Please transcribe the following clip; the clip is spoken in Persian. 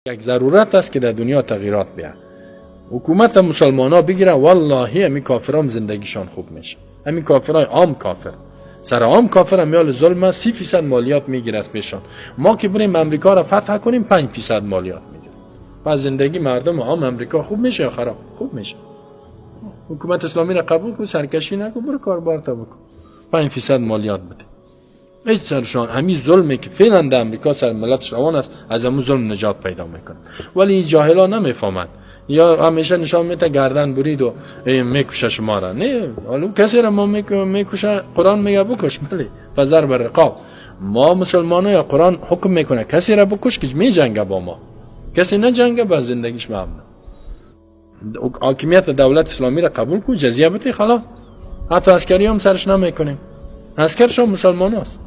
یک ضرورت است که در دنیا تغییرات بیاد، حکومت مسلمان ها بگیره، والله همی کافرام زندگیشان خوب میشه. همین کافرای عام، کافر سر عام کافر هم یال ظلم 30% مالیات میگیره از پیشان. ما که بریم امریکا را فتح کنیم، 5% مالیات میگیره. پس زندگی مردم عام امریکا خوب میشه یا خراب؟ خوب میشه. حکومت اسلامی را قبول کن، سرکشی نکن، برو کاربار تا بکن، 5% مالیات بده. هیچ سرشان همین ظلمی که فعلا در امریکا سر ملتش روان است، از همون ظلم نجات پیدا میکنه. ولی این جاهلا نمیفهمند یا همیشه نشان میده گردن برید و میکشه شما را. نه، حالا کسی را ما میکشه، قرآن میگه بکش، بله، فضرب الرقاب. ما مسلمان یا قرآن حکم میکنه کسی را بکش که میجنگه با ما. کسی نجنگه، با زندگیش ممنون. حاکمیت دولت اسلامی را قبول کن، جزیه بده، خلاص. حتی عسکری هم سرش نمیکنیم، عسکر شما مسلمان است.